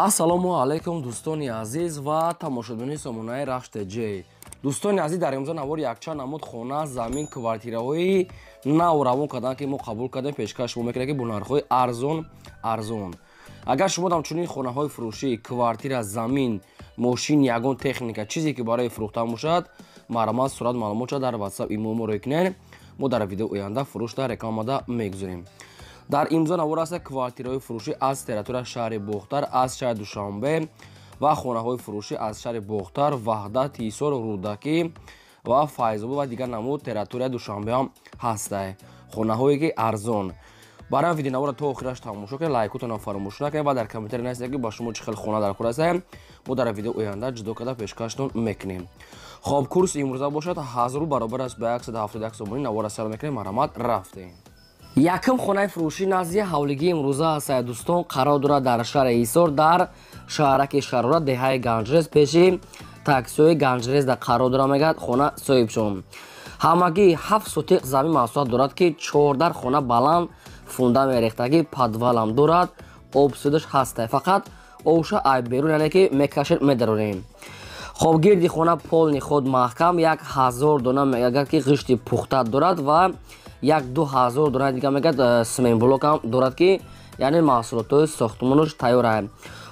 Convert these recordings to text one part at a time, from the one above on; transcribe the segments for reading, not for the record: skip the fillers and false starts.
Ассалому алайкум, дӯстони азиз ва тамошобинони сомонаи Рахш ТЖ. Дӯстони азиз, дар имрӯза навори якчанд намуд хона, замин, квартираҳои нав равон кардан, ки мо қабул кардем, пешкаш шумо мекунем, ки бо нархҳои арзон арзон. Агар шумо ҳамчунин хонаҳои фурӯшӣ, квартира, замин, мошин, ягон техника, чизе ки барои фурӯхтан бошад, марҳамат, сурат маълумотша дар WhatsApp, имо мо рӯй кунед. Мо дар видео оянда фурӯшда рекламада мегузорем. Дар имзо навор аст квартираҳои фурӯшӣ аз территорияи шаҳри Бохтар, аз шаҳри Душанбе ва хонаҳои фурӯшӣ аз шаҳри Бохтар, Ваҳдат, Ҳисор, Рӯдакӣ ва Файзобод ва дигар намуд территорияи Душанбе ҳам ҳастанд. Хонаҳое ки арзон. Барои видеонаворро то охираш тамошо кунед, лайкотонро фаромӯш накунед ва дар комментария нависед, ки ба шумо чӣ хел хона дар кор аст. Мо дар видео оянда ҷудо карда пешкаштон мекунем. Хоб, курси имрӯза бошад 1000 рубл баробар аст ба 171 сомонӣ. Наворро сар мекунем, марҳамат, рафтем. Якум хонаи фурӯшӣ назди ҳавлигии имрӯза аст, дӯстон, қарор дорад дар шаҳри Ҳисор, дар шаҳраки Шарора, деҳаи Ганҷрез, пеши таксиҳои Ганҷрезда қарор дорад. Мегӯяд хона соҳибшон. Ҳамагӣ 7 сотиқ замин масоҳат дорад, ки 14 хона баланд, фундамент рехтагӣ, подвалам дорад, обсудаш ҳаста, фақат обша ай берун, яъне ки мекашед, медарорем. Хоб, гирди хона полный худ маҳкам, 1000 дона мегӯяд, ки ғишти пухта дорад ва 1-2 ҳазор дона дига мегӯяд, цементблокам дорад, ки яъне маҳсулотҳои сохтмонаш тайёр.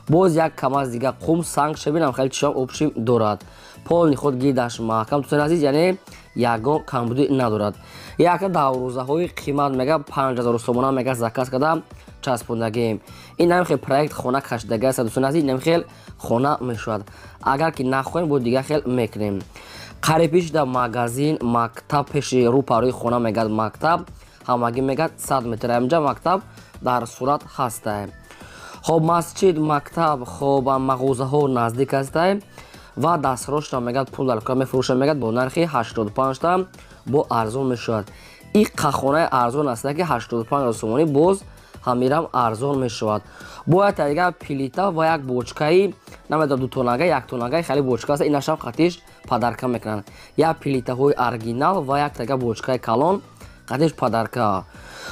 Боз як камаз дига қум, санг, шабинам хеле чишам общим дорад. Полный худ гирдаш маҳкам, дӯстони азиз, яъне ягон камбудӣ надорад. Яка даврӯзаҳои қимат мега 5000 сомона мега заказ карда часпондагием. Ин ҳам хел проект хона кашидаги аст, дӯстони азиз, ин хел хона мешавад. Агар ки нахоҳем, бо дигар хел мекунем. Қарибишда магазин, мактаб пеши рӯ парои хона мегӯяд, мактаб ҳамагӣ мегӯяд 100 метр амҷа мактаб дар сурат ҳаста. Хоб, масҷид, мактаб, хоб, мағозаҳо наздик ҳаста ва дастрошта мегӯяд пул дар кор мефурӯшад, мегӯяд бо нархи 85-та бо арзон мешавад. Ин қахонаи арзон аст, ки 85 сомонӣ боз ҳамирам арзон мешавад. Бояд дигар плита ва як бочкаи, намедонам, дутонага, яктонагаи хеле бочка аст, инашам қатиш подарка мекунанд. Як плитаҳои оригинал ва як тага бочкаи калон қатиш подарка.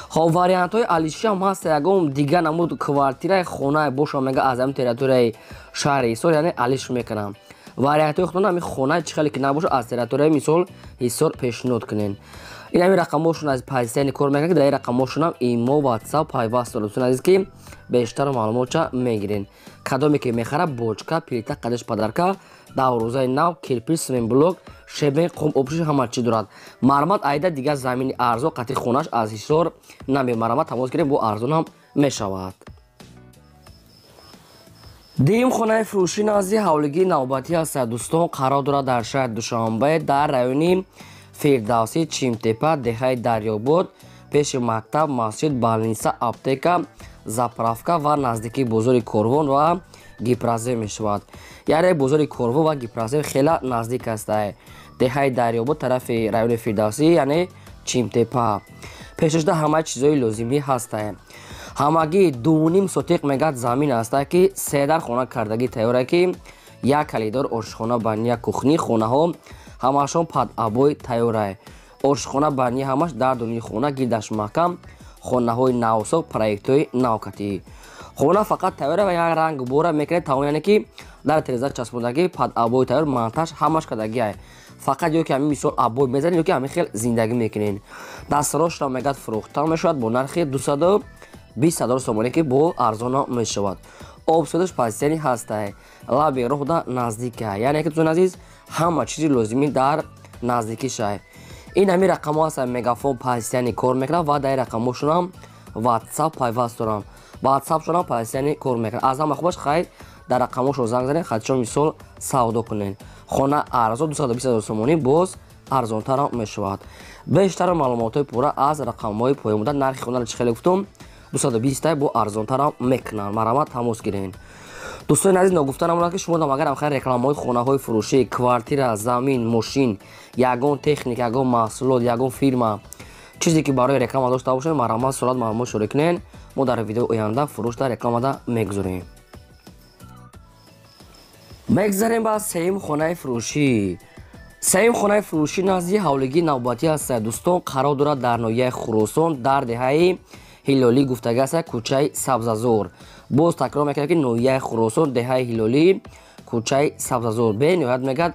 Хоб, вариантҳои алишиам ҳаст, ягон дигар намуд квартираи хонае боша, мега аз ҳамин территорияи шаҳри Ҳисор, яъне алиш мекунам. Вариантҳои худтон ҳамин хонаи чӣ хеле ки набошад, аз территорияи мисол Ҳисор пешниҳод кунед. Ин ҳамин рақамҳошон аз позитсияни кор мекунад, ки дар ин рақамҳошонам имо, WhatsApp пайваст дорад, дӯстони азиз, ки бештар маълумотча мегирен. Кадоме ки мехарад, бочка, плита қадаш подарка, даврӯзаи нав, кирпич, цементблок, щебень, қум, обшиш, ҳама чӣ дорад. Марҳамат, айда дигар замини арзон қатъи хонаш аз Ҳисор наме, марҳамат, тамос гирем, бо арзонам мешавад. Дуюм хонаи фурӯшӣ назди ҳавлигии навбатӣ аст, дӯстон, қарор дорад дар шаҳри Душанбе, дар райони Фирдавсӣ, Чимтепа, деҳаи Дарёбод, пеши мактаб, масҷид, больница, аптека, заправка ва наздикии бозори Корвон ва Гипрозем мешавад. Яъне бозори Корвон ва Гипрозем хеле наздик аст. Деҳаи Дарёбод, тарафи райони Фирдавсӣ, яъне Чимтепа, пешашда ҳамаи чизҳои лозимӣ ҳастанд. Ҳамагӣ 2,5 сотиқ мегӯяд замин аст, ки се дар хона кардагӣ тайёра, ки як калидор, ошхона, баня, кухня, хонаҳо ҳамашон под обои тайёра, ошхона, баня ҳамаш дар дуни хона, гирдаш маҳкам, хонаҳои навсо, проектҳои навкатӣ. Хона фақат тайёра ва як ранг бора мекунед, тамом, яъне ки дар тереза часпондагӣ, под обои тайёр, монтаж ҳамаш кардагиай. Фақат ё ки ҳамин мисол обой мезанед, ё ки ҳамин хел зиндагӣ мекунед. Дастрошро мегӯяд фурӯхта мешавад бо нархи 220 000 сомонӣ, ки бо арзона мешавад. Обсудаш позитсияни ҳастай, лаби роҳда наздика, яъне ки, дӯстони азиз, ҳама чизи лозимӣ дар наздикишай. Ин ҳамин рақамҳо ҳастанд, мегафон позитсияни кор мекунад ва дар ин рақамҳошонам WhatsApp пайваст дорам, WhatsAppшонам позитсияни кор мекунад. Аз ҳама хубаш, хайр, дар рақамҳошон занг занед, хатишон мисол савдо кунед. Хона арзон, 220 000 сомонӣ, боз арзонтарам мешавад. Бештар маълумотҳои пурра аз рақамҳои поён буда. Нархи хонаро чӣ хеле гуфтум, 220 бо арзонтарам мекунанд, марҳамат, тамос гиред. Дӯстони азиз, ногуфта намонад, ки шумо агар ҳамхел рекламаҳои хонаҳои фурӯшӣ, квартира, замин, мошин, ягон техника, ягон маҳсулот, ягон фирма, чизе ки барои реклама дошта бошед, марҳамат, сурат маълумот шорӣ кунед. Мо дар видеои оянда фурӯшда рекламада мегузорем. Мегзарем ба сеюм хонаи фурӯшӣ. Сеюм хонаи фурӯшӣ назди ҳавлигии навбатӣ аст, дӯстон, қарор дорад дар ноҳияи Хуросон, дар деҳаи Ҳилолӣ гуфтага аст, кӯчаи Сабзазор. Боз такрор мекунам, ки ноҳияи Хуросон, деҳаи Ҳилолӣ, кӯчаи Сабзазор. Бениҳоят мегӯяд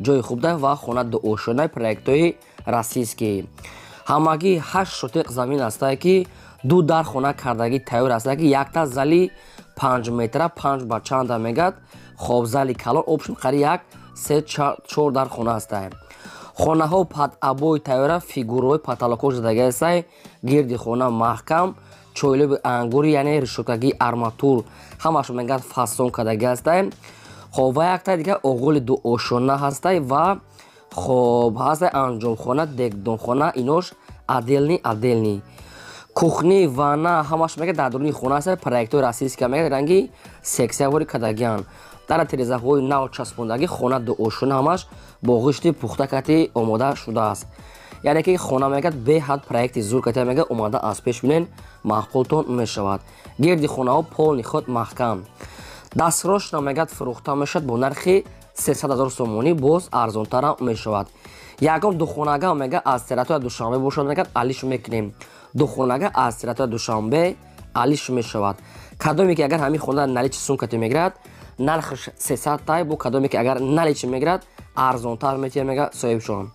ҷои хуб да ва хона дуошонаи проектҳои российский. Ҳамагӣ 8 сотиқ замин ҳастае, ки ду дар хона кардагӣ тайёр ҳастае, ки якта зали 5 метра 5 ба чанда мегӯяд. Хоб зали калон общем қари 1 3 4 дар хона ҳастае. Хонаҳо под обои тайёра, фигураҳои потолокҳо задаги ҳастае, гирди хона маҳкам, чойлоби ангури, яъне решоткагии арматур ҳамааш мегӯяд фасон кардаги ҳастае. Хоб ва якта дига оғоли дуошона ҳастае ва хоб ҳастае анҷомхона, дегдонхона, инош отдельный отдельный. Кухни, ванна ҳамаш мегӯяд дар дуруни хона ҳастае. Проектҳои российский мегӯяд ранги сексиявори кардагианд. Дар терезаҳои нав часпондагӣ хона дуошона ҳамаш бо ғишти пухта кати омода шудааст. Яъне ки хона мегӯяд беҳад проекти зур кати мегӯяд, омада аз пеш бинен, маъқултон мешавад. Гирди хонаҳо полный худ маҳкам. Дастрошна мегӯяд фурӯхта мешавад бо нархи 300 000 сомонӣ, боз арзонтарам мешавад. Ягон духонага мегӯяд аз территория Душанбе бошад, мегӯяд алиш мекунем. Духонага аз территория Душанбе алиш мешавад. Кадоме ки агар ҳамин хона наличи сум кати мегирад, нархаш 300 тай, бо кадоме ки агар наличи мегирад, арзонтар метиҳад, мегӯяд соҳибшон.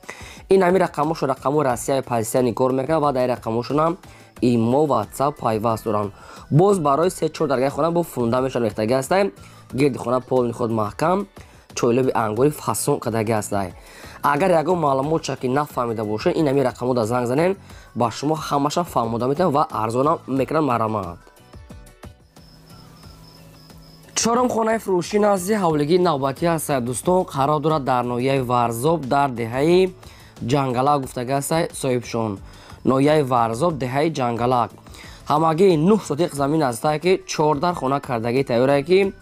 Ин ҳамин рақамошон рақамои Россияи пасияни кор мекунад ва дар ин рақамошонам имо, ватсап пайваст доранд. Боз барои 3-4 даргаи хона бо фундаментшон рехтагӣ ҳастае. Гирди хона полни худ маҳкам, чойлоби ангури фасон кардагӣ ҳастае. Агар ягон маълумотча ки нафаҳмида бошед, ин ҳамин рақамода занг занен, ба шумо ҳамаша фаҳмода метавонад ва арзонам мекунад, марҳамат. Чорум хонаи фурӯшӣ назди ҳавлигии навбатӣ ҳастад, дӯстон, қарор дорад дар ноҳияи Варзоб, дар деҳаи Ҷангалак гуфтага ҳастад соҳибшон. Ноҳияи Варзоб, деҳаи Ҷангалак. Ҳамагӣ 9 сотиқ замин ҳастае, ки 14 хона кардагӣ тайёрае, ки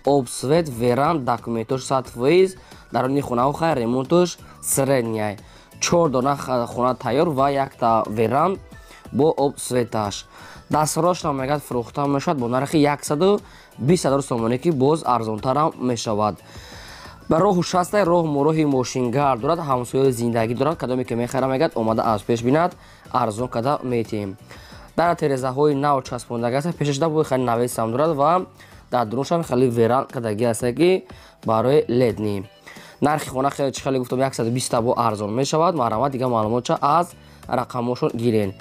об, свет, веранд, документош 100%, дар они хонаҳо хай ремонтош средняй. 4 дона хона тайёр ва якта веранд бо об светаш. Дастрошна мегӯяд фурӯхта мешавад бо нархи 120 000 сомонӣ, ки боз арзонтарам мешавад. Ба роҳу шастай, роҳ муроҳи мошингард дорад, ҳамсояи зиндагӣ дорад. Кадоме ки мехара, мегӯяд омада аз пеш бинад, арзон карда метиҳем. Дар терезаҳои нав часпондагӣ аст, пешашда бо хеле навесам дорад ва дар дуруншам хеле веран кардагӣ аст, ки барои летний. Нархи хона хеле чӣ хеле гуфтам 120 бо арзон мешавад. Марҳамат, дигар маълумотча аз рақамошон гирен.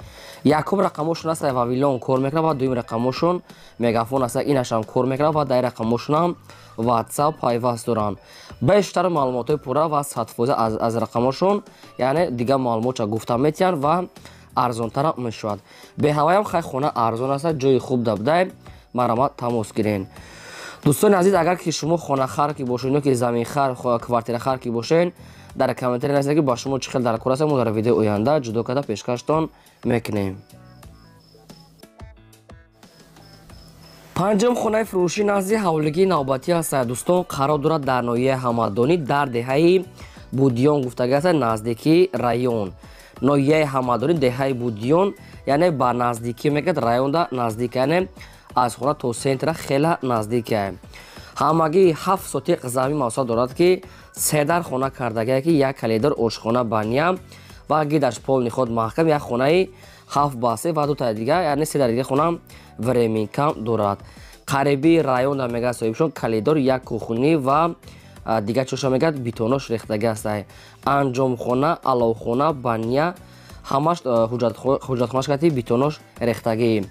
Якум рақамошон аст Вавилон кор мекунад ва дуюм рақамошон Мегафон аст, инашам кор мекунад ва дар рақамошонам WhatsApp пайваст доранд. Бештар маълумотҳои пурра ва 100% аз рақамошон, яъне дигар маълумотча гуфта метиҳанд ва арзонтарам мешавад. Беҳаваям хай хона арзон аст, ҷои хуб дабдай, марҳамат тамос гирен. Дӯстони азиз, агар ки шумо хонахар ки бошед ё ки заминхар, квартирахар ки бошед, дар комментария нависед, ки ба шумо чӣ хел дар кор аст, мо дар видеои оянда ҷудо карда пешкаштон мекунем. Панҷум хонаи фурӯшӣ назди ҳавлигии навбатӣ ҳастад, дӯстон, қарор дорад дар ноҳияи Ҳамадонӣ, дар деҳаи Будиён гуфтагӣ аст, наздикии район. Ноҳияи Ҳамадонӣ, деҳаи Будиён, яъне ба наздикӣ мегӯяд районда наздик, яъне аз хона то центра хела наздик. Ҳамагӣ 7 сотиқ замин масоҳат дорад, ки се дар хона кардагие, ки як калидор, ошхона, баня ва гидаш полни худ маҳкам, як хонаи 7 ба 3 ва дутаи дига, яъне се дар дига хона временкам дорад. Қариби районда мегӯяд соҳибшон калидор, як кухни ва дигар чоша мегӯяд битонош рехтагӣ ҳастае. Анҷомхона, аловхона, баня ҳамаш ҳуҷҷатхонаш кати битонош рехтагӣ.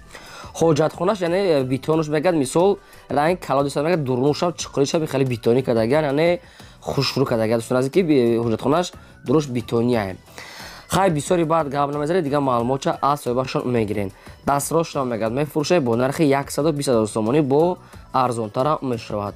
Ҳоҷатхонаш, яъне битонош мегӯяд мисол ранг калодиса мегӯяд дуруншав чиқуришав хеле битонӣ кардагиан, яъне хушрӯ кардагиан. Дӯстони азиз, ки ҳуҷҷатхонаш дуруст битониае. Хай бисёри баъд гап намезанед, дигар маълумотча аз соҳибашон мегирен. Дастрошна мегӯяд мефурӯшад бо нархи 120 000 сомонӣ, бо арзонтарам мешавад.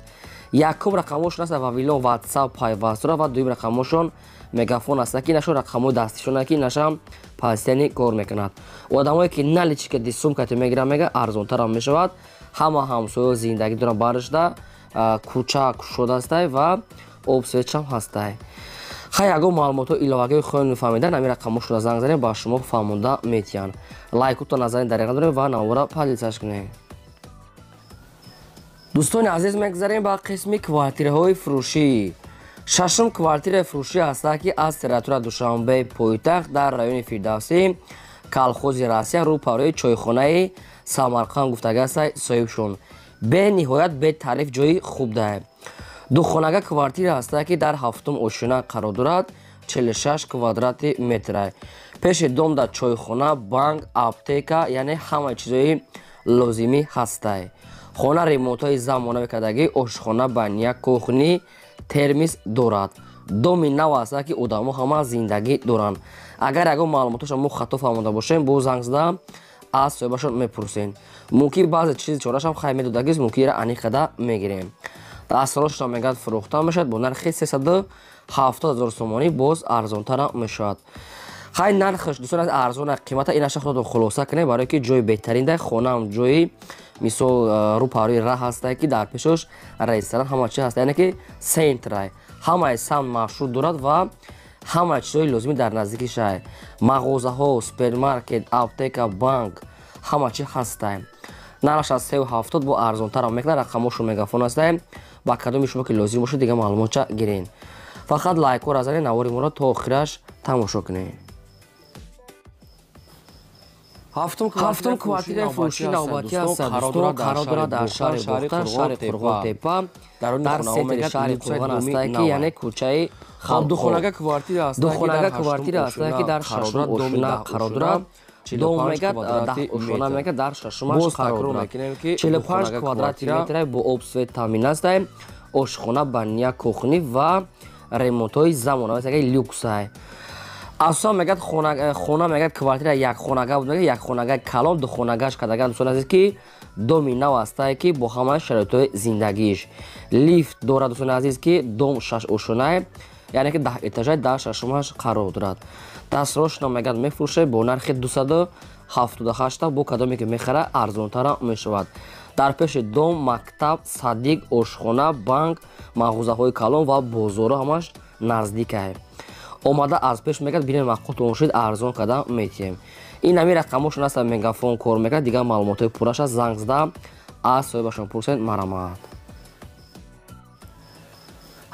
Якум рақамошон аст Вавилон, WhatsApp пайваст дорад ва дуюм рақамошон Мегафон аст, ки нашон рақамҳои дастишон, ки нашам пастияни кор мекунад. Одамое ки наличка дисум кати мегиранд, мега арзонтарам мешавад. Ҳама ҳамсоя зиндагӣ доранд барашда, кӯча кушодастай ва об светшам ҳастай. Хай ягон маълумотҳо иловагии хоҳем фаҳмидан, ҳамин рақамҳошро занг занед, ба шумо фаҳмонда метиҳанд. Лайкуто назарин дариға дорем ва навора поделитсяш кунед. Дӯстони азиз, мегзарем ба қисми квартираҳои фурӯшӣ. Шашум квартираи фурӯшӣ ҳастад, ки аз территория Душанбе пойтахт дар райони Фирдавсӣ Колхози Россия рӯпарои чойхонаи Самарқанд гуфтагастай соҳибшон. Бениҳоят бетариф ҷои хуб даҳ. Духонага квартира ҳастае, ки дар ҳафтум ошёна қарор дорад, 46 квадрати метра. Пеши дом дар чойхона, банк, аптека, яъне ҳамаи чизҳои лозимӣ ҳастай. Хона ремонтҳои замонавӣ кардагӣ, ошхона, баня, кухни, термис дорад. Доми нав ҳастае, ки одамо ҳама зиндагӣ доранд. Агар ягон маълумотошо мо хато фаҳмода бошем, бо занг зада аз соҳибашон мепурсем. Мумкин баъзе чизи чорашам хай медодагист, мумкин ира аниқ карда мегирем. Дастрошона мегӯяд фурӯхта мешавад бо нархи 370 000 сомонӣ, боз арзонтара мешавад. Хай нархаш дӯстон аз арзона қимата инаша худатон хулоса кунед, барое ки ҷои беҳтарин дай хонаам ҷои мисол рӯпаҳои раҳ ҳастае, ки дар пешош ресторан ҳама чи ҳаста, яъне ки центрай. Ҳамаи самт маршрут дорад ва ҳамаи чизҳои лозимӣ дар наздики шаҳр. Мағозаҳо, супермаркет, аптека, банк, ҳама чи ҳастай. Нархаш аз 370 бо арзонтарам мекунад, рақамошон мегафон ҳастай. Ба кадоми шумо ки лозим бошад, дигар маълумотча гирен. Фақат лайкҳоро занед, навори моро то охираш тамошо кунед. Ҳафтум квартираи фурӯшии навбатӣ ҳаст, дӯстон, қарор дорад дар шаҳри Бохтар, шаҳри Қурғонтепа, дар центри шаҳри Қурғон ҳастае, ки яъне кӯчаи Духонага квартира ҳастае, ки дар шашум ошёна қарор дорад. Дом мегӯяд 10 ошёна мегӯяд, дар шашумаш қарор дорад. 45 квадрати метра бо об свет таъмин ҳастае. Ошхона, баня, кухни ва ремонтҳои замонавӣ, люксай. Асосан мегӯяд хона мегӯяд квартира як хонага буд, мегӯяд як хонага калон, ду хонагаш кардаган дӯстон азиз, ки доми нав ҳастае, ки бо ҳамаи шароитҳои зиндагиаш. Лифт дорад дӯстони азиз, ки дом 6 ошёнае, яъне ки 10 этажай, дар шашумаш қарор дорад. Дастрошона мегӯяд мефурӯшад бо нархи 278, бо кадоме ки мехара арзонтара мешавад. Дар пеши дом мактаб, садик, ошхона, банк, мағозаҳои калон ва бозорҳо ҳамаш наздикае. Омада аз пеш мегӯяд бинед маъқултон шуд, арзон карда метиҳем. Ин ҳамин рақамошон аст, мегафон кор мекунад, дигар маълумотҳои пурраш аст, занг зада аз соҳибашон пурсед, марамат.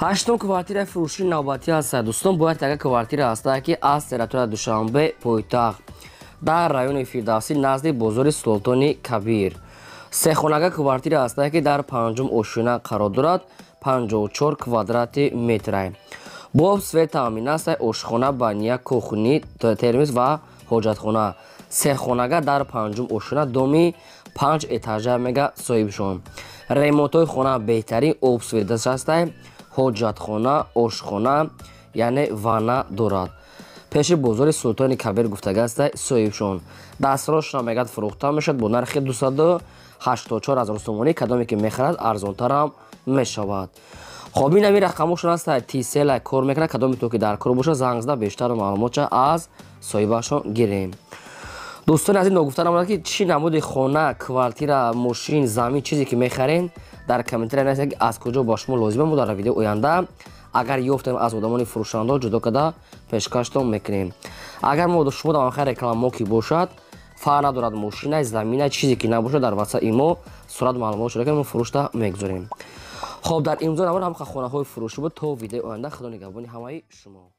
Ҳаштум квартираи фурӯшии навбатӣ ҳаст, дӯстон, бояд яка квартира ҳастае, ки аз территорияи Душанбе пойтахт дар райони Фирдавсӣ назди бозори Султони Кабир. Сехонага квартира ҳастае, ки дар панҷум ошёна қарор дорад, 54 квадрати метра. Бо об свет таъмин аст, ошхона, баня, кухни, термис ва ҳоҷатхона. Сехонага дар панҷум ошёна, доми 5 этажа мега соҳибшон. Ремонтҳои хона беҳтарин, об светаш ҳастай, ҳоҷатхона, ошхона, яъне ванна дорад. Пеши бозори Султони Кабир гуфтагастай соҳибшон. Дастрошона мегӯяд фурӯхта мешавад бо нархи 284 000 сомонӣ, кадоме ки мехарад арзонтарам мешавад. Хоб ин ҳамин рақамошон аст, Тисела кор мекунад, кадоме то ки дар кор бошад, занг зада бештар маълумотча аз соҳибашон гирем. Дӯстони азиз, ногуфта намонад, ки чӣ намуди хона, квартира, мошин, замин, чизе ки мехарен, дар комментария нависед, ки аз куҷо ба шумо лозима. Мо дар видеои оянда агар ёфтем аз одамони фурӯшандаҳо ҷудо карда пешкаштон мекунем. Агар мо шумо дар охир рекламамо ки бошад, фарқ надорад, мошина, замина, чизе ки набошад, дар васаи мо сурат маълумот шуда, ки мо фурӯшта мегузорем. Хоб дар имзо навор ҳам хонаҳои фурӯшӣ буд. То видеои оянда, худо нигаҳбони ҳамаи шумо.